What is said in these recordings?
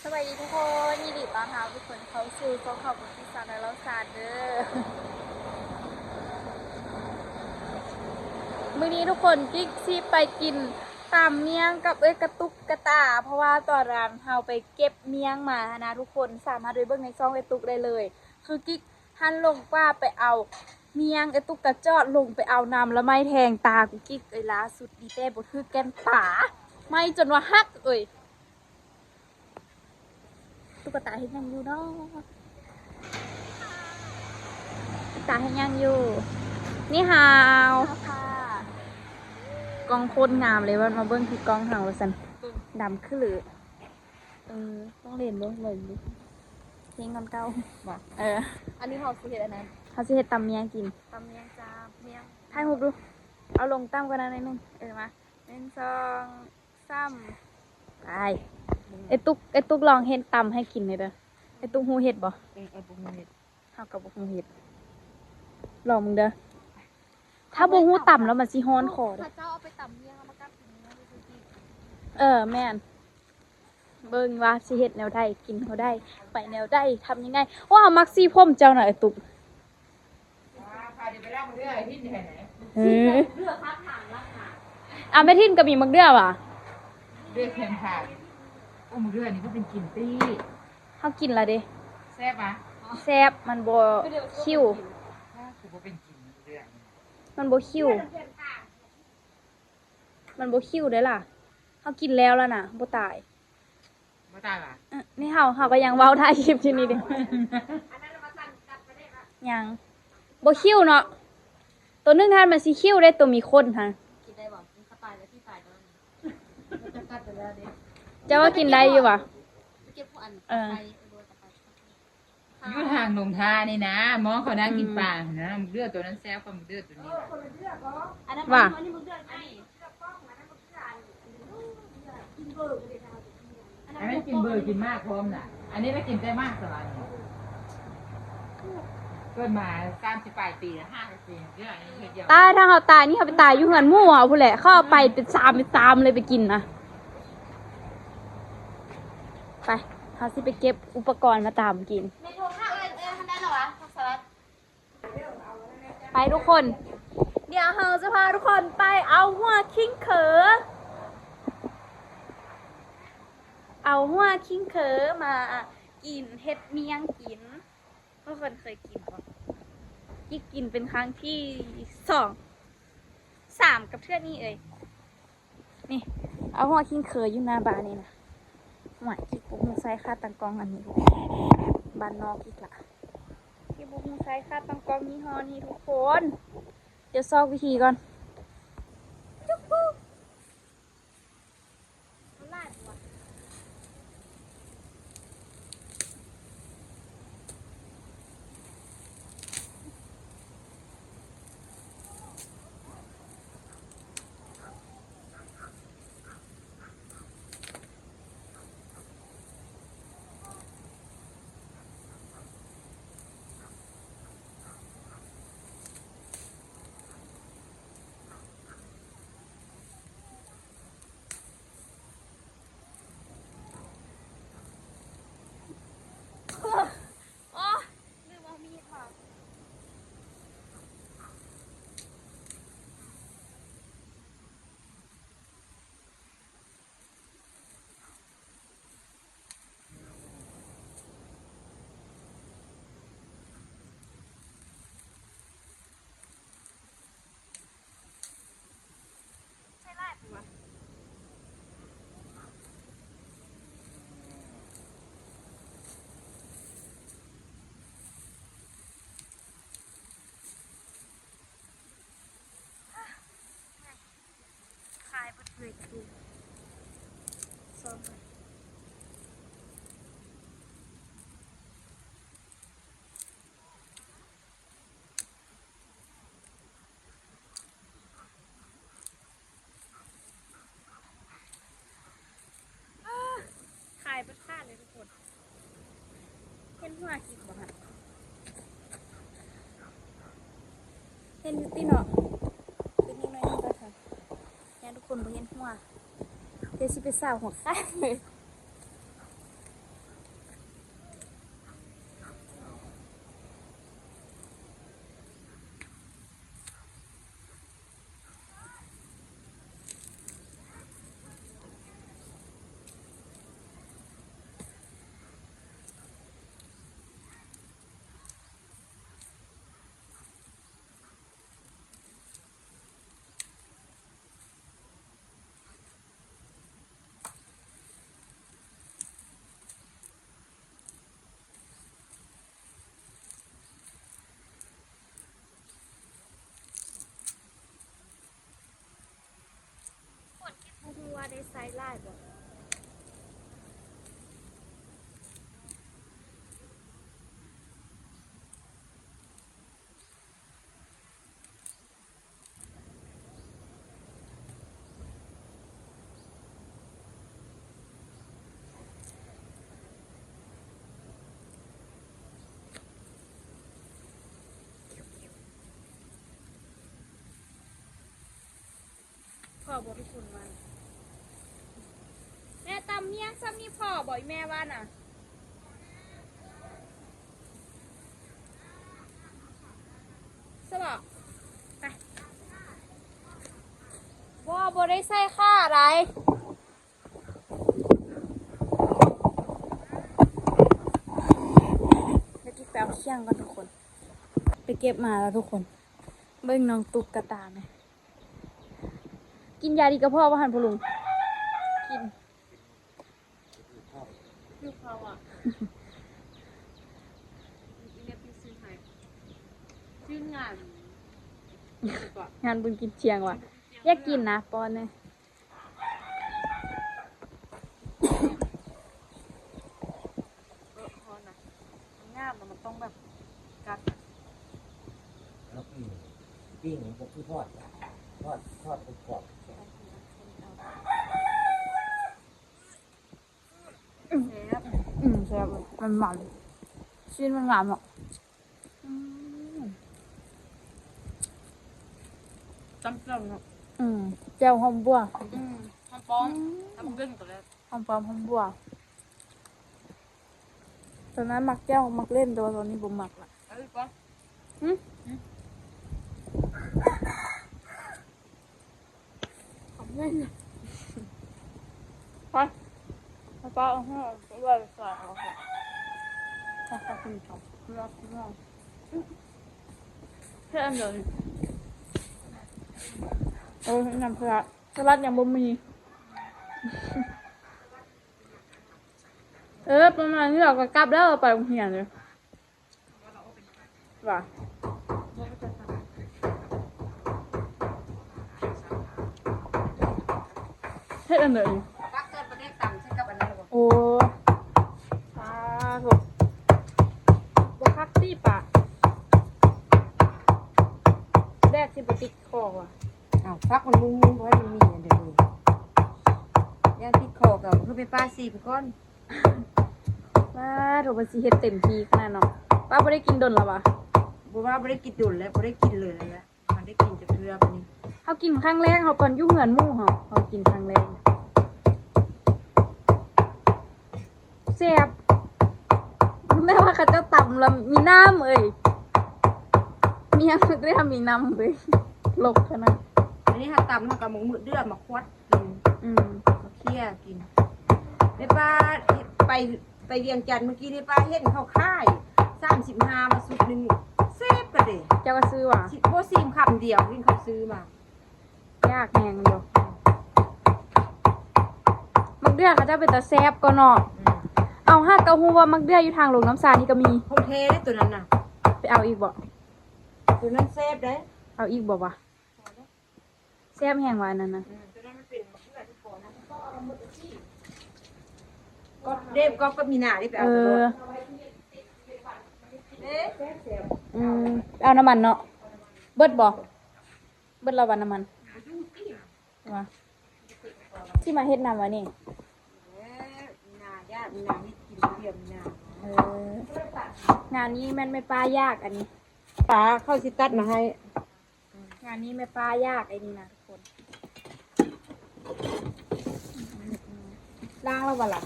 ສະບາຍດີທຸກຄົນ ຍິນດີຕ້ອນຮັບທຸກຄົນເຂົ້າສູ່ຊ່ອງຂອງບຸນທິດຊາແນລຊານເດີ. ມື້ນີ້ທຸກຄົນ ກິກຊິໄປກິນຕຳໝ້ຽງກັບເອື້ອຍກະຕຸກກະຕາ ເພາະວ່າຕອນນັ້ນເຮົາໄປເກັບໝ້ຽງມາຫັ້ນນະທຸກຄົນ ສາມາດໄປເບິ່ງໃນຊ່ອງເອື້ອຍຕຸກໄດ້ເລີຍ. ຄືກິກຫັ້ນລົງປ່າໄປເອົາໝ້ຽງ ເອື້ອຍຕຸກກະຈອດລົງໄປເອົານ້ຳລະໄມ້ແທງຕາກຸກກິກເອີຍ ລ່າສຸດດີແຕ່ບໍ່ຖືກແກ່ນຕາ ໄມ້ຈົນວ່າຫັກເອີຍ. ຕຸກກະຕາເຮັດຫຍັງຢູ່ເນາະ? ຕຸກກະຕາເຮັດຫຍັງຢູ່? ນີ້ຮາວ ກ້ອງໂຄດງາມເລີຍ ວ່າມາເບິ່ງທີ່ກ້ອງເຮົາວ່າຊັ້ນ ດຳຄືເລີ. ເອີ ຕ້ອງເຫຼັ້ນເບິ່ງ ເຫຼັ້ນເບິ່ງ ເພງກ່ອນເກົ່າ ບໍ່? ເອີ ອັນນີ້ເຮົາຊິເຮັດອັນນັ້ນ ເຮົາຊິເຮັດຕຳໝ້ຽງກິນ ຕຳໝ້ຽງຈ້າ ໝ້ຽງ ຖ່າຍຮູບດູ ເອົາລົງຕ່ຳກວ່ານັ້ນໜ້ອຍໜຶ່ງ ເອີ ມາ ໜຶ່ງ ສອງ ສາມ ໄປ. ເອື້ອຍຕຸກ ເອື້ອຍຕຸກລອງເຮັດຕຳໃຫ້ກິນແດ່ເດີ ເອື້ອຍຕຸກຮູ້ເຮັດບໍ່? ເອີ ເອື້ອຍຕຸກບໍ່ຮູ້ເຮັດ ເຮົາກໍບໍ່ຮູ້ເຮັດ ລອງເບິ່ງເດີ ຖ້າບໍ່ຮູ້ຕຳແລ້ວມັນຊິຮ້ອນຄໍເດີ. ເຂົາເຈົ້າເອົາໄປຕຳໝ້ຽງ ເອົາມາກັດກິນ ເອີ ແມ່ນ ເບິ່ງວ່າຊິເຮັດແນວໃດ ກິນແນວໃດ ໄປແນວໃດ ທຳຍັງໄງ. ໂອ້ ເຮົາມັກສີຜົມເຈົ້ານະ ເອື້ອຍຕຸກ. ເອີ ອ່າ ແມ່ທິນກໍມີໝາກເດື່ອຫວາ? ເດືອແຄມທາງ ໂອ້ ໝາກເດື່ອນີ້ກໍເປັນກິນຕິ ເຮົາກິນລະເດ້ ແຊບຫວາ? ແຊບ ມັນບໍ່ຄິ້ວ ມັນບໍ່ຄິ້ວ ມັນບໍ່ຄິ້ວເດ້ລະ ເຮົາກິນແລ້ວລະນະ ບໍ່ຕາຍ. ບໍ່ຕາຍຫວາ? ເອີ ນີ້ເຮົາ ເຮົາກໍຍັງເວົ້າຖ່າຍຄລິບຢູ່ນີ້ເດ້ ຍັງ ບໍ່ຄິ້ວເນາະ ໂຕໜຶ່ງຫັ້ນມັນຊິຄິ້ວເດ້ ໂຕມີຂົນຫັ້ນ ກິນໄດ້ບໍ່? ມັນກໍຕາຍແລ້ວ ທີ່ຕາຍກໍ ເຈົ້າວ່າກິນໄດ້ຢູ່ຫວາ? ເອີ ຢູ່ທາງໜອງທານີ້ນະ ມອງເຂົານັ່ງກິນປາຫັ້ນນະ ໝາກເດື່ອໂຕນັ້ນແຊບກວ່າໝາກເດື່ອໂຕນີ້ຫວາ? ອັນນັ້ນ ຫວາ? ອັນນີ້ໝາກເດື່ອ ອັນນີ້ ອັນນັ້ນກິນເບີກິນໝາກພ້ອມນະ ອັນນີ້ລະກິນແຕ່ໝາກສະບາຍນີ້ ເກີດມາສາມສິບປາຍປີແລ້ວ ຫ້າສິບປີ ເທື່ອອັນນີ້ເທື່ອດຽວ. ຕາຍ ຖ້າເຮົາຕາຍນີ້ ເຮົາໄປຕາຍຢູ່ເຮືອນໝູ່ເຮົາພຸ້ນແຫຼະ ເຂົາເອົາໄປເປັນຊາມເປັນຊາມເລີຍ ໄປກິນນະ. ໄປ ເຮົາຊິໄປເກັບອຸປະກອນມາຕຳກິນ. ໄປທຸກຄົນ ດຽວເຮົາຈະພາທຸກຄົນໄປເອົາຫົວຄີງເຂີ ເອົາຫົວຄີງເຂີມາກິນ ເຮັດໝ້ຽງກິນ. ທຸກຄົນເຄີຍກິນບໍ່? ກິກກິນເປັນຄັ້ງທີສອງ ສາມ ກັບເທື່ອນີ້ເອີຍ. ນີ້ ເອົາຫົວຄີງເຂີຢູ່ໜ້າບ້ານນີ້ນະ. ໂອ້ຍ ກິກບໍ່ຮູ້ໃຊ້ຂາຕັ້ງກ້ອງອັນນີ້ ບ້ານນອກອີກລະ. ກິກບໍ່ຮູ້ໃຊ້ຂາຕັ້ງກ້ອງຍີ່ຫໍ້ນີ້ທຸກຄົນ. ດຽວຊອກວິທີກ່ອນ. ຂາຍເບິດເລີຍ ສອງ ຂາຍເບິດຂາດເລີຍທຸກຄົນ. ເຫັນຫົວກິກບໍ່ຫັ້ນ? ເຫັນຢູ່ຕິເນາະ. ຂຶ້ນອີກໜ້ອຍໜຶ່ງກ່ອນ ຢ້ານທຸກຄົນບໍ່ເຫັນຫົວ. ດຽວຊິໄປສາວຫົວຂາດເລີຍ. ຫຼາຍໆບໍ່? ພໍ້ບໍ່? ທຸກຄົນວ່າ ແມ່ ຕຳຮຽງຊ່ຳນີ້ພໍ້ບໍ່ ອີ່ແມ່ວ່ານະ? ສະເບາະ ໄປ ບໍ່ ບໍ່ໄດ້ໃສ່ຂ້າໃດ. ໄປເກັບ ໄປເອົາຄຽງກ່ອນທຸກຄົນ ໄປເກັບມາແລ້ວທຸກຄົນ. ເບິ່ງນ້ອງຕຸກກະຕາແມ ກິນຢາດີກະເພາະບໍ່ຫັ້ນພໍ່ລຸງ? ກິນ ຫິວເຂົ້າອະ ອີແມ່ໄປຊື້ໃຫ້ ຊື້ງານ ງານບຸນກິນທ່ຽງວ່າ ຢາກກິນນະ ປ້ອນແດ່. ເອີ ງາມນະ ມັນຕ້ອງແບບກັດ ແລ້ວປີ້ງ ປີ້ງມັນກໍຄືທອດ ທອດ ທອດກອບໆ. ແຊບ ອືມ ແຊບ ມັນມັນ ຊີ້ນມັນງາມເນາະ. ອືມ ຕຳແຈ່ວເນາະ. ອືມ ແຈ່ວຫອມບົ່ວ. ອືມ ຫອມປ້ອມ ອືມ ຕຳບັກເລັ່ງໂຕແລກ ຫອມປ້ອມ ຫອມບົ່ວ. ຕອນນັ້ນມັກແຈ່ວ ມັກເລັ່ງ ແຕ່ວ່າຕອນນີ້ບໍ່ມັກລະ. ເອົາອີກບໍ່? ຫື? ຫື? ໄປ ໄປ ປ້າເອົາໃຫ້ ໄປໄວ້ໃສ່ເອົາ ເພື່ອກິນເຂົ້າ ເພື່ອກິນເຂົ້າ ເພື່ອອັນດຽວນີ້. ເອີ ນ້ຳເພື່ອ ສະຫຼັດຍັງບໍ່ມີ. ເອີ ປະມານນີ້ລະ ກໍກັບແລ້ວ ໄປໂຮງຮຽນເລີຍ. ວ່າ ເຮັດອັນໃດນີ້? ຕັກເກີດປາແດກຕຳໃສ່ກັບອັນນັ້ນລະບໍ່? ໂອ້ ສາທຸ ບໍ່ຄັກຕິປະແດກ ຊິບໍ່ຕິດຄໍວ່າ. ເອົ້າ ພັກມັນມຸງໆ ບໍ່ໃຫ້ມັນມີອັນເດີ ຢ້ານຕິດຄໍ ກໍຄືໄປປາສີໄປກ່ອນ. ປາໂທ ເພິ່ນຊິເຮັດເຕັມທີ່ຂະໜາດເນາະ. ປ້າບໍ່ໄດ້ກິນດົນແລ້ວຫວາ? ບໍ່ວ່າບໍ່ໄດ້ກິນດົນແລ້ວ ບໍ່ໄດ້ກິນເລີຍແຫຼະ ບໍ່ໄດ້ກິນຈັກເທື່ອບາດນີ້. ເຮົາກິນຄັ້ງແລກ ເຮົາຕອນຢູ່ເຮືອນໝູ່ເຮົາ ເຮົາກິນຄັ້ງແລກ ແຊບ. ແມ່ນວ່າເຂົາເຈົ້າຕຳແລ້ວມີນ້ຳເອີຍ ມີຫຍັງກໍໄດ້ມີນ້ຳເວີຍ ລົກຂະໜາດ. ອັນນີ້ເຮົາຕຳ ເຮົາກໍໝາກເດືອ ໝາກຂວັດ ກິນ ອືມ ມາເຄຍກິນ. ແມ່ປ້າໄປ ໄປວຽງຈັນມື້ກີ້ນີ້ ປ້າເຫັນເຂົາຂາຍສາມສິບຫ້າມາຊຸດໜຶ່ງ ແຊບກະເດ. ເຈົ້າກໍຊື້ຫວາ? ຊິ ບໍ່ ຊີມຄຳດຽວ ເຫັນເຂົາຊື້ມາ ຢາກແຮງຢູ່. ໝາກເດືອເຂົາເຈົ້າເປັນຕາແຊບກໍເນາະ. ອືມ ເອົາ ຫາກກໍຮູ້ວ່າໝາກເດືອຢູ່ທາງລົງນ້ຳຊານີ້ກໍມີ ຂອງແທ້ເດ້ໂຕນັ້ນນະ. ໄປເອົາອີກບໍ່? ໂຕນັ້ນແຊບເດ້ ເອົາອີກບໍ່ຫວາ? ແຊບແຮງວ່າອັນນັ້ນນະ. ອືມ ກໍເດບກໍ ກໍມີໜ້າໄດ້ໄປເອົາ ເອີ ຕະຫຼອດ. ເດ້ ອືມ ເອົານ້ຳມັນເນາະ. ເບິດບໍ່? ເບິດແລ້ວວ່ານ້ຳມັນ ວ່າ ຊິມາເຮັດນ້ຳວ່ານີ້. ເອີ ໜ້າຢາກ ໜ້າເຮັດກິນເດີ ໜ້າ. ເອີ ງານນີ້ແມ່ນແມ່ປ້າຢາກອັນນີ້ ປາເຂົາຊິຕັດມາໃຫ້. ງານນີ້ແມ່ປ້າຢາກໄອ້ນີ້ນະທຸກຄົນ. ລ້າງແລ້ວບໍ່ລະ?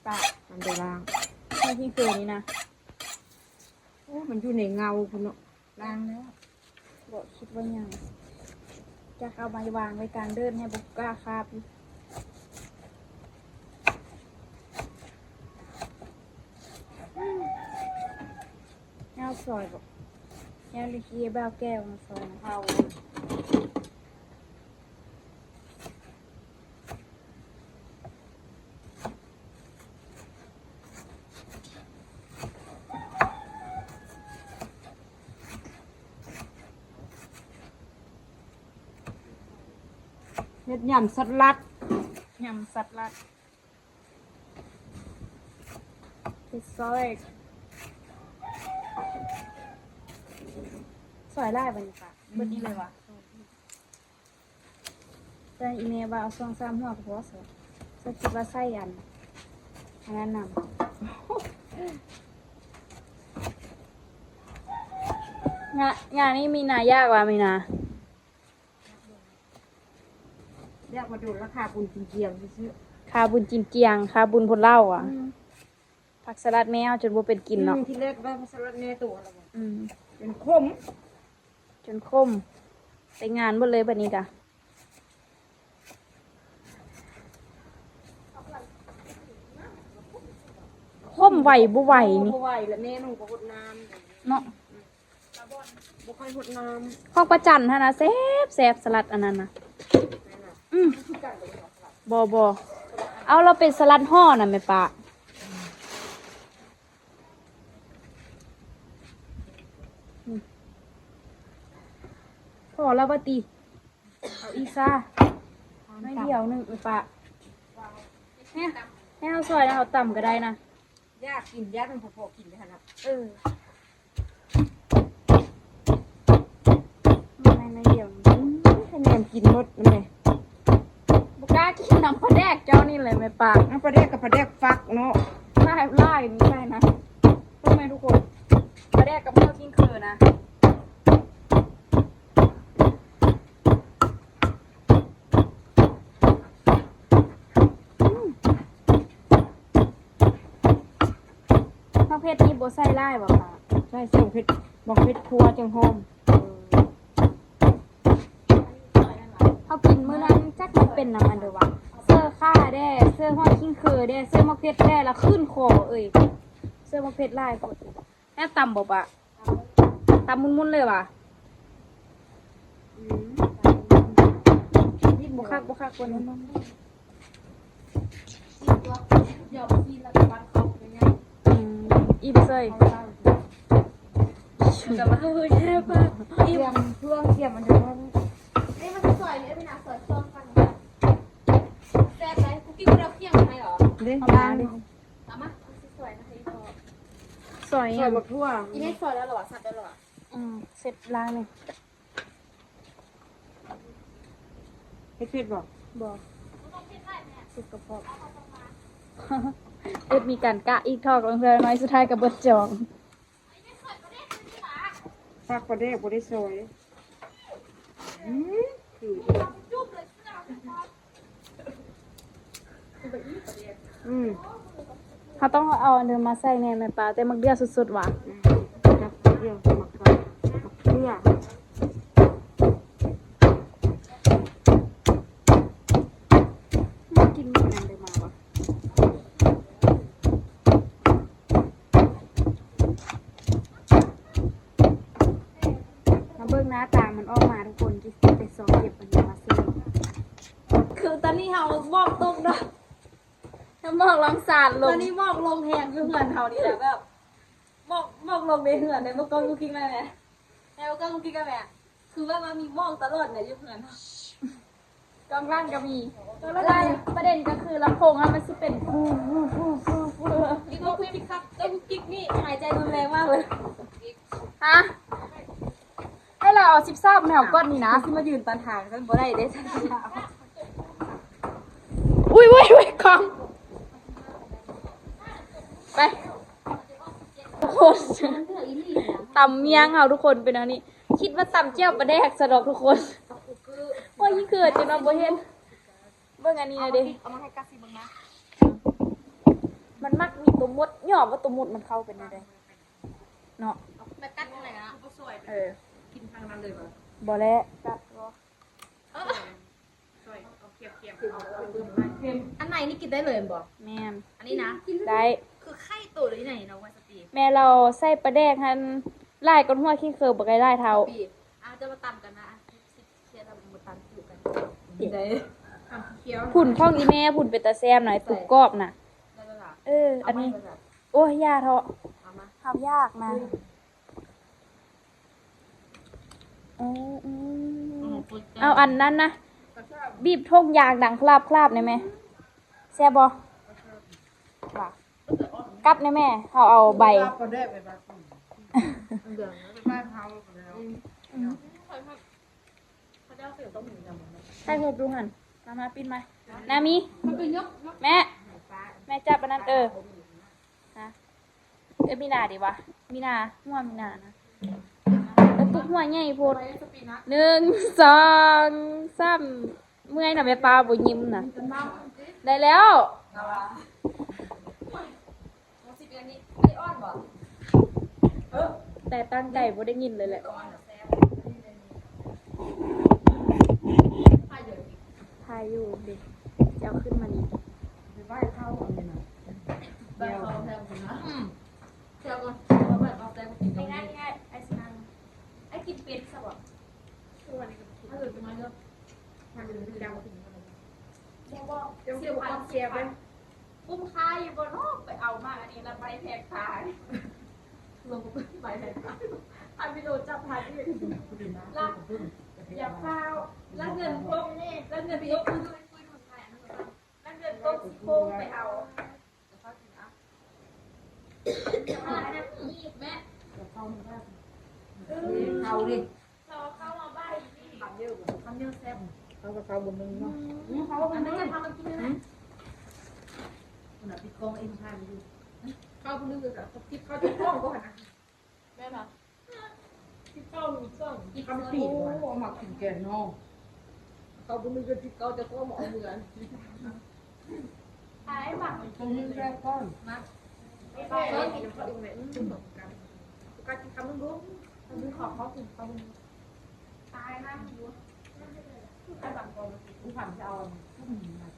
ປາ ມັນໄດ້ລ້າງ ໃນທີ່ເຄີຍນີ້ນະ. ໂອ້ ມັນຢູ່ໃນເງົາພຸ້ນເນາະ. ລ້າງແລ້ວ ບໍ່ຄິດວ່າຫຍັງ ຈັກເອົາໄມ້ວາງໄວ້ກາງເດີ່ນໃຫ້ບໍ່ກ້າຄາບຢູ່. ຍາວຊອຍບໍ່? ຍາວລິຄີບ່າວແກ້ວມາຊອຍນຳເຮົາ. ເຮັດຍຳສະຫຼັດ ນຳສັດລັດ ເຮັດຊອຍ ຊອຍຫຼາຍບໍ່ນີ້ປະ? ເບິດນີ້ເລີຍຫວາ? ແຕ່ອີ່ແມ່ວ່າເອົາສອງສາມຫົວກໍພໍ ສະ ສະຄິດວ່າໃສ່ອັນ ອັນນັ້ນນຳ. ງາ ງານນີ້ມີນາຢາກວ່າມີນາ ຢາກມາດົນລະ ຂາບຸນກິນຈຽງຊື່ໆ ຂາບຸນກິນຈຽງ ຂາບຸນພົນເຫຼົ່າອະ. ອືມ ຜັກສະລັດແມວຈົນບໍ່ເປັນກິນເນາະ. ອືມ ທີແລກວ່າຜັກສະລັດແມວໂຕຫັ້ນລະ ອືມ ຈົນຂົມ ຈົນຂົມ ໄປງານໝົດເລີຍບັດນີ້ກະ ຂົມໄຫວບໍ່ໄຫວນີ້ ບໍ່ໄຫວລະ ແມ່ໜູກໍຫົດນ້ຳເນາະ. ບໍ່ຄ່ອຍຫົດນ້ຳ ຂອງປາຈັນຫັ້ນນະ ແຊບໆ ສະລັດອັນນັ້ນນະ. ອືມ ບໍ່ ບໍ່ ເອົາ ລາວເປັນສະລັດຫໍ່ນະແມ່ປ້າ. ພໍແລ້ວບໍ່ຕິ ເອົາອີກຊະ ໜ້ອຍດຽວໜຶ່ງ ແມ່ປ້າ. ແມ່ ແມ່ເຮົາຊອຍນະ ເຮົາຕຳກໍໄດ້ນະ. ຢາກກິນ ຢາກມັນພໍໆກິນເດ້ຫັ້ນນະ. ເອີ ໜ້ອຍດຽວ ອືມ ຄະແນນກິນໝົດແມ່ ບໍ່ກ້າກິນນຳປາແດກເຈົ້ານີ້ແຫຼະແມ່ປ້າ. ເອົາປາແດກກັບປາແດກຟັກເນາະ ຫຼາຍ ຫຼາຍນີ້ໃສ່ນະ ເບິ່ງແມ່ທຸກຄົນ ປາແດກກັບຫົວຄີງເຄີນະ. ໝາກເຜັດນີ້ບໍ່ໃສ່ຫຼາຍບໍ່ປ້າ? ໃສ່ ໃສ່ໝາກເຜັດ ໝາກເຜັດຂົ້ວຈັ່ງຫອມ. ເອີ ເຮົາກິນມື້ນັ້ນຈັກມັນເປັນນຳອັນໃດຫວາ ເຊີຂ່າແດ່ ເຊີຫົວຄີງເຄີແດ່ ເຊີໝາກເຜັດແດ່ ລະຂຶ້ນຄໍເອີຍ ເຊີໝາກເຜັດຫຼາຍໂພດ. ແມ່ນຕຳບໍ່ປະ? ຕຳໝຸ່ນໆເລີຍຫວາ? ບໍ່ຄັກ ບໍ່ຄັກ ຄົນ ອືມ ອີ່ມເສີຍ ແຊບ ອີ່ມ ເຄື່ອງ ເຄື່ອງ ເອີຍ ມັນຊິຊອຍ ເອີຍ ເປັນຫຍັງຊອຍ ຊອຍກັນ ແຊບໄດ໋ ກຸກກິ້ງບໍ່ໄດ້ເອົາຂຽງມາໃຫ້ຫວາ? ເດ້ ເອົາມາ ເອົາມາ ຊິຊອຍນະ ຊອຍໝາກຖົ່ວ ອີ່ແມ່ຊອຍແລ້ວຫວາ? ສັບແລ້ວຫວາ? ອືມ ເສັດລ້າງນີ້ ເຮັດເຜັດບໍ່? ບໍ່ ເຮັດກະເພາະ ເອີ ມີການກະອີກ ຖອກເທື່ອໜ້ອຍ ສຸດທ້າຍກໍເບິດຈອງ. ຜັກປາແດກບໍ່ໄດ້ຊອຍ ອືມ ຄື ອືມ ເຮົາຕ້ອງເອົາອັນເດີມມາໃສ່ແນ່ແມ່ປ້າ ແຕ່ໝາກເດື່ອສົດໆຫວາ? ອືມ ໝາກເດື່ອ ໝາກເກືອ ໝາກເກືອ ກິນໝາກຫຍັງໄດ້ມາຫວາ? ມາເບິ່ງໜ້າຕາມັນອອກມາທຸກຄົນ ກິນໄປຊອກເກັບອັນນີ້ມາເສີມ ຄືຕອນນີ້ເຮົາໝອກຕົກເນາະ ເຮົາໝອກລອງສາດລົງ ຕອນນີ້ໝອກລົງແຮງຢູ່ເຮືອນເຮົານີ້ແຫຼະ ແບບໝອກ ໝອກລົງໃນເຮືອນເດ້ ເບິ່ງກ້ອງກຸກກິກແມ່ ແມ່ເບິ່ງກ້ອງກຸກກິກແມ່ ຄືແບບວ່າມີໝອກຕະຫຼອດນະຢູ່ເຮືອນເຮົາ. ກ້ອງຫຼັງກໍມີ ແລະ ປະເດັນກໍຄືລຳໂພງຫັ້ນມັນຊິເປັນ ກິນບໍ່ຄຸຍມີຄັບ ແຕ່ກຸກກິກນີ້ຫາຍໃຈຮຸນແຮງມາກເລີຍ ຮະ ໃຫ້ລາວເອົາສິບສາມແນວກ່ອນນີ້ນະ ຊິມາຢືນຕັນທາງຊັ້ນບໍ່ໄດ້ເດ້ ອຸ້ຍ ອຸ້ຍ ອຸ້ຍ ກ້ອງ ໄປ ທຸກຄົນ ຕຳໝ້ຽງເຮົາທຸກຄົນເປັນແນວນີ້ ຄິດວ່າຕຳແຈ່ວປາແດກຊະດອກທຸກຄົນ ໂອ້ຍ ເຂີນຈົນວ່າບໍ່ເຫັນ ເບິ່ງອັນນີ້ນະເດ້ ເອົາມາໃຫ້ກັດຊິເບິ່ງນະ ມັນມັກມີຕົວມົດ ຍ້ອນວ່າຕົວມົດມັນເຂົ້າໄປໃນໃດເນາະ ແມ່ກັດທາງໃດນະ ເອີ ກິນທາງນັ້ນເລີຍບໍ່ ບໍ່ແລະ ກັດບໍ່ ເອີ ອັນໃນນີ້ກິນໄດ້ເລີຍແມ່ນບໍ່? ແມ່ນ ອັນນີ້ນະ ໄດ້ ຄືໄຂ່ໂຕເລີຍໃນເນາະ ວ່າສະຕິ ແມ່ລາວໃສ່ປາແດກຫັ້ນຫຼາຍກວ່າຫົວຄີງເຄີ ບໍ່ໄດ້ຫຼາຍເທົ່າ ອາດຈະມາຕຳກັນນະ ເຄຍລະບໍ່ຕຳຈຸກັນ ກິນໄດ້ ພຸ້ນຂອງອີ່ແມ່ພຸ້ນເປັນຕາແຊບນະ ຕຸບກອບນະ ເອີ ອັນນີ້ ໂອ້ຍ ຢ່າເທາະ ເຮົາຢາກນະ. ໂອ້ ອືມ ເອົາອັນນັ້ນນະ ບີບຖົງຢາງດັງຄລາບໆ ໄດ້ແມ່? ແຊບບໍ່? ວ່າ ກັບແດ່ແມ່ ເຮົາເອົາໃບ ຖ່າຍຮູບດູຫັ້ນ ມາ ມາ ປິ່ນມາ ນາມີ ແມ່ ແມ່ຈັບອັນນັ້ນ ເອີ ຮະ ເອີ ມີນາເດວະ ມີນາ ຫົວມີນານະ ເອີ ປຸກຫົວໃຫຍ່ໂພດ ໜຶ່ງ ສອງ ສາມ ເມື່ອຍນະແມ່ປ້າບໍ່ຍິ້ມນະ ໄດ້ແລ້ວ ແຕ່ຕັ້ງໃຈບໍ່ໄດ້ຍິນເລີຍແຫຼະ ຖ່າຍຢູ່ເດ ຊິເອົາຂຶ້ນມານີ້ ໄປໄຫວ້ເຂົາອັນນີ້ນະ ໄຫວ້ເຂົາແທ້ພຸ້ນນະ ອືມ ແຊວກ່ອນ ເອົາໄວ້ເອົາແຊວກິນກ່ອນ ໄອ້ ໄອ້ຊິນັ່ງ ໄອ້ກິນເປັດຊະບໍ່? ຄືວ່ານີ້ກໍກິນ ເອົາເລີຍ ມາເດີ ມາເດີ ບໍ່ ບໍ່ ເສຍພັນ ເສຍພັນ ຄຸ້ມຄ່າຢູ່ບໍ່ເນາະ ໄປເອົາມາອັນນີ້ລະໃບແພງຕາຍ ລວມກັບໃບແພງຕາຍ ອັນວິດີໂອຈັບຖ່າຍນີ້ລະ ຢ່າຟ້າວ ລະເງິນຕົກ ລະເງິນຕົກ ລະເງິນຕົກຊິໂກງໄປເອົາ ແມ່ ເຂົ້າເດ້ ເຂົ້າມາບ່າຍນີ້ ຄຳເດີ ຄຳເດີແຊບ ເຂົ້າກັບເຂົ້າບົນໜຶ່ງເນາະ ອືມ ເຂົ້າບົນໜຶ່ງ ອັນນັ້ນຈະພາມາກິນນະ ຄົນລະປິດກ້ອງເອງ ຖ່າຍຢູ່ ເຂົ້າຜູ້ໜຶ່ງກໍຕິດເຂົ້າເຈົ້າຂອງກ່ອນນະ ແມ່ນຫວາ? ກິນເຂົ້າມີສອງ ກິນເຂົ້າປີກວ່າ ໂອ້ ມັກກິນແກງໜໍ່ ເຂົ້າບໍ່ມີກໍກິນເຂົ້າເຈົ້າຂອງບໍ່ເອົາເມືອ ອ້າຍມັກກິນແກງກ່ອນ ມັກ ໄປກິນເຂົ້າອີກແມ່ ອືມ ບໍ່ກັນ ບໍ່ກັນກິນຄຳໜຶ່ງດູ ຄຳໜຶ່ງ ຂໍ ຂໍກິນຄຳໜຶ່ງ ຕາຍນະ ອ້າຍບັງກອນ ຜູ້ພັນຈະເອົາ ທຸ່ມ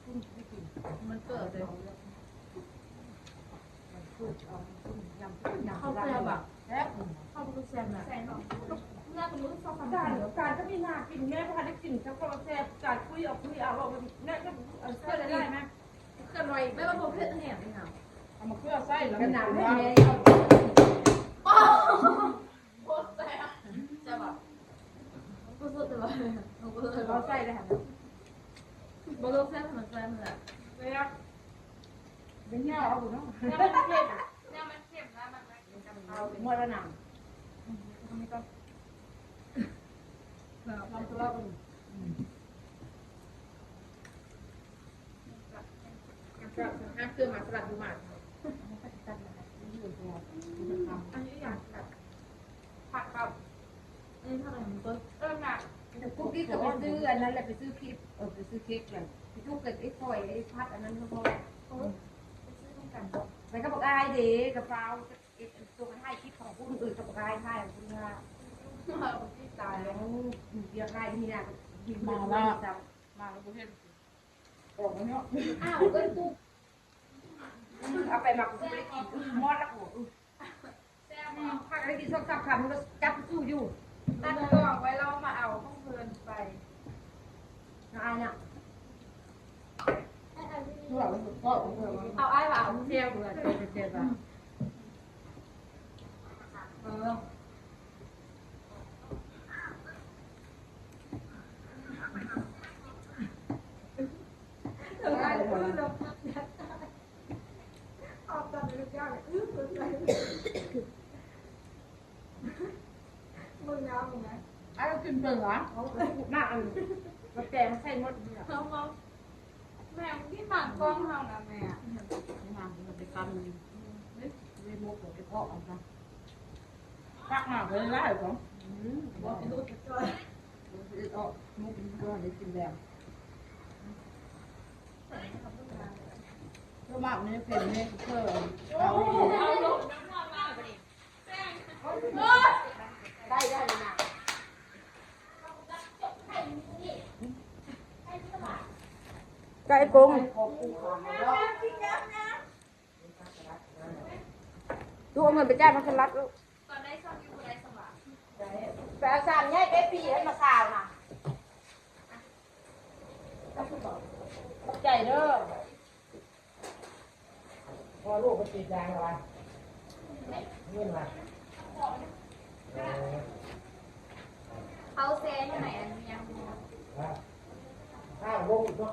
ທຸ່ມໄປກິນ ມັນເກີດເລີຍ ເຂົ້າແຊບບໍ່? ແຊບ ເຂົ້າກໍແຊບນະ ແຊບເນາະ ເມື່ອສົມມຸດສອງສາມ ການ ການກໍມີໜ້າກິນ ແມ່ບໍ່ທັນໄດ້ກິນ ເຈົ້າກໍແຊບ ການຄຸຍເອົາ ຄຸຍເອົາ ເວົ້າແມ່ກໍ ເອີ ເຊື່ອໄດ້ໄດ້ແມ່ ເຄື່ອນໄຫວ ແມ່ວ່າບໍ່ເຜັດແຮງເດ້ນະ ເອົາມາເຄືອໃສ່ ແລ້ວມັນໜາວແຮງ ໂຄດແຊບ ແຊບບໍ່? ບໍ່ສຸດເລີຍບໍ່? ບໍ່ສຸດເລີຍບໍ່? ເອົາໃສ່ໄດ້ຫັ້ນນະ ບໍ່ລົງແຊບ ໃຫ້ມັນແຊບຫັ້ນແຫຼະ ແຊບ ເປັນແນວເອົາເນາະ ແນວມັນເຄັມ ແນວມັນເຄັມ ແລ້ວມັນ ໝົດແລ້ວນະ ອືມ ນ້ຳສະລັດ ອືມ ຫ້າມເຄື່ອງມາສະລັດຢູ່ມາ ອັນນີ້ຫຍັງສະລັດ ຜັກກັບ ເອີ ຜັກອັນນີ້ເບິ່ງ ເອີ ນະ ກຸກກິກກໍໄປຊື້ອັນນັ້ນແຫຼະ ໄປຊື້ຄຣີມ ເອີ ໄປຊື້ເຄັກແຫຼະ ໄປຈຸກກັບໄອ້ຟອຍ ໄອ້ພັດອັນນັ້ນ ເຂົາບອກ ເອີ ໄປຊື້ນຳກັນ ໄປກັບບັກອາຍເດ້ ກັບຟ້າວ ເຮັດຕົວໄທຍຄລິບຂອງຜູ້ອື່ນ ກໍບໍ່ໄດ້ຖ່າຍຜູ້ນີ້ ຕາຍແລ້ວ ວຽກຫຼາຍນີ້ນະ ມາລະ ມາລະບໍ່ເຫັນ ອອກມາເນາະ ອ້າວ ເອີ້ນປູ ເອົາໄປໝັກ ບໍ່ໄດ້ກິນ ໝົດລະ ໂອ້ ແຊບເນາະ ພັກໄດ້ກິນສອງສາມຄຳ ມັນກໍຈັບສູ້ຢູ່ ຕັດກ້ອງໄວ້ ລາວມາເອົາຂອງເພິ່ນໄປ ອາຍນະ ເອົາອ້າຍວ່າເອົາແຊວເພິ່ນ ເອີ ເອີ ເອົາຕັດເລີຍ ເບິ່ງໜ້າເບິ່ງນະ ອ້າຍກິນເບິ່ງຫວາ ເອົາໜ້າອັນ ມາແປງໃສ່ໝົດນີ້ລະ ເອົາມາ ແມ່ກິນໝາກກ້ອງເຮົານະແມ່ ໝາກມັນໄປກຳໜຶ່ງ ເລີຍໝົດ ເອົາໄປເພາະເອົາຊະ ພັກມາໄປຫຼາຍໆ ອືມ ບໍ່ກິນລູກຈອຍ ບໍ່ກິນເອົາ ໝູກິນກໍໄດ້ກິນແລ້ວ ສ່ວນມາກນີ້ເປັນແມ່ເພິ່ນ ເອົາ ເອົາລົງນຳເຮົາມາບັດນີ້ ໄດ້ ໄດ້ແລ້ວນະ ໄກ່ກົງ ລູກເອົາເງິນໄປຈ່າຍມັນສະລັດລູກ ໄປເອົາສາມໃຫຍ່ໄປປີໃຫ້ມາຊາວນະ ຂອບໃຈເດີ. ພໍ່ລູກເພິ່ນສີດຢາງລະວະ ເງິນວະ ເອີ ເຂົາແຊຢູ່ໃນອັນຫຍັງ ອ້າວ ລົງອີກເນາະ.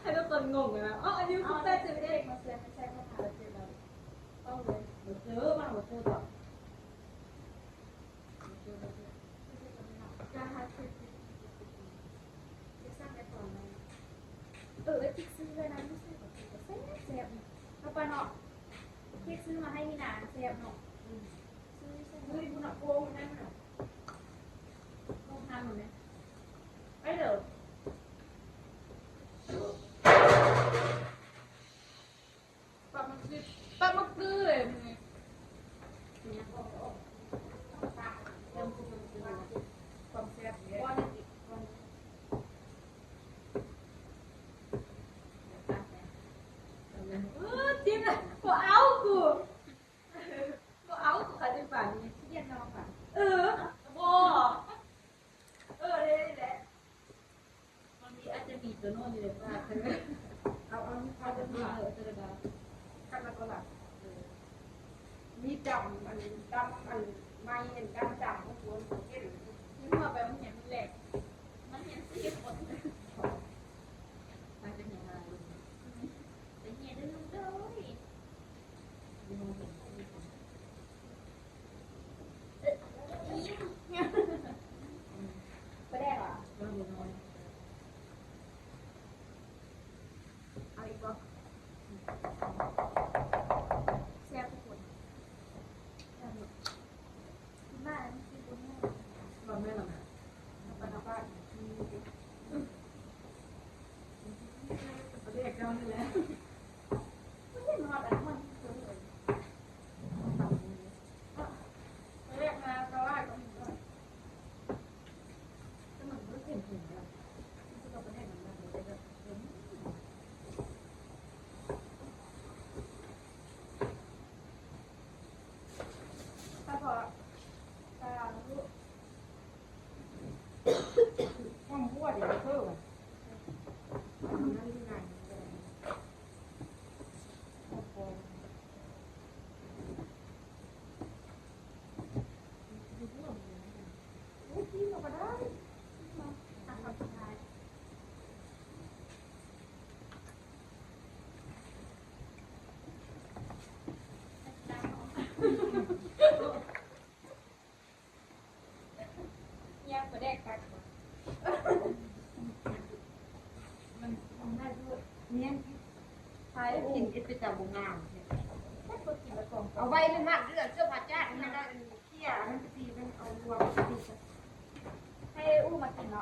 ໃຫ້ທຸກຄົນງົງນະ. ເອົ້າ ອັນນີ້ຄືແປດສິບເອັດ ມາເຊື່ອມໃສ່ມາຫາເຈັດແລ້ວ. ເອົາເລີຍ ບໍ່ເຈີ ມາບໍ່ເຈີດອກ. ເອີ ຈິກຊື້ເລີຍນະ ຢູ່ໃສກໍກິນ ແຊບໆ ເນາະ ເອົາໄປເນາະ. ຈິກຊື້ມາໃຫ້ມີນາ ແຊບເນາະ. ອືມ ຊື້ໃສ່ ເຮີ້ຍ ພຸ້ນນະ ໂກງນັ້ນນະ ໂກງທາງນັ້ນແຫຼະ. ໄປເດີ. ປາໝຶກດິບ ປາໝຶກຕື້ເລີຍມື້ນີ້. ຄວາມແຊບເດ້. ເອີ ຈິ້ມລະ ບໍ່ເອົາກູ ບໍ່ເອົາກູ ຄັນເປັນປານີ້ ຂີ້ດຽດນອນບາດ. ເອີ ບໍ່ ເອີ ເດ້ແຫຼະ. ມັນມີ ອາດຈະມີຕົວໂນ້ນຢູ່ໃນປາກ. ເອົາ ເອົາ ເອົາຕົວນີ້ ເອີ ຕົວດຳ. ຄັນລະກໍລະ ເອີ ມີດຳ ອັນດຳ ອັນໄມ້ ອັນດຳດຳຂອງຄົນເຫັນ. ມີຫົວໄປໂຮງຮຽນມື້ແລກ ມັນຮຽນສີ່ຄົນ ມັນຈະເຫັນອາລາລົງ ໄປຮຽນເດີລູກເດີ. ປາແດກຫວາ? ເອົາອີກບໍ່? ແຊບທຸກຄົນ. ກິນມາແລ້ວມັນຊິບໍ່ແຫ້ງ. ບໍ່ແມ່ນລະນະ ປານາປາດ ປາແດກເຈົ້ານີ້ແຫຼະ. ຍາປາແດກກັດ ມັນ ມັນໜ້າດູດ. ແມ່ນ ໃຜກິນເອັດເປັນຕາບໍ່ງາມແທ້. ເອົາໄວ້ໃນມັດເລືອດ ເສື້ອພະຈາດ ມັນໄດ້ອັນເຄຍ ອັນນັ້ນກະຊິແມ່ນເອົາລວມກະຊິ ໃຫ້ອູ້ມາກິນເນາ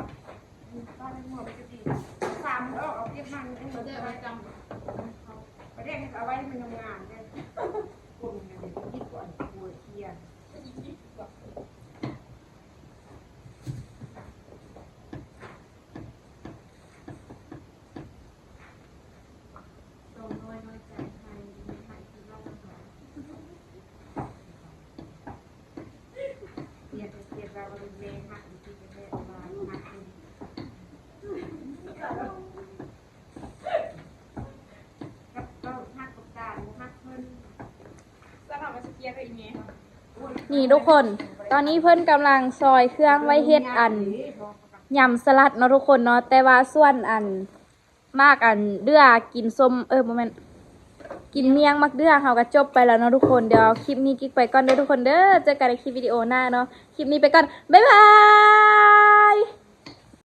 ະ. สามดอก เอาเก็บมัน เดี๋ยวเอาจำ ประเด็นเอาไว้ให้มันงามๆ เนี่ย คนมันจะคิดก่อนกลัวเทียน ນີ້ທຸກຄົນ ຕອນນີ້ເພິ່ນກຳລັງຊອຍເຄື່ອງໄວ້ເຮັດອັນ ຍຳສະຫຼັດເນາະທຸກຄົນເນາະ ແຕ່ວ່າສ່ວນອັນ ໝາກອັນເດື່ອກິນສົ້ມ ເອີ ບໍ່ແມ່ນ ກິນໝ້ຽງໝາກເດື່ອເຮົາກໍຈົບໄປແລ້ວເນາະທຸກຄົນ. ດຽວຄລິບນີ້ກິກໄປກ່ອນເດີທຸກຄົນເດີ ເຈີກັນໃນຄລິບວິດີໂອໜ້າເນາະ. ຄລິບນີ້ໄປກ່ອນ ບາຍບາຍ.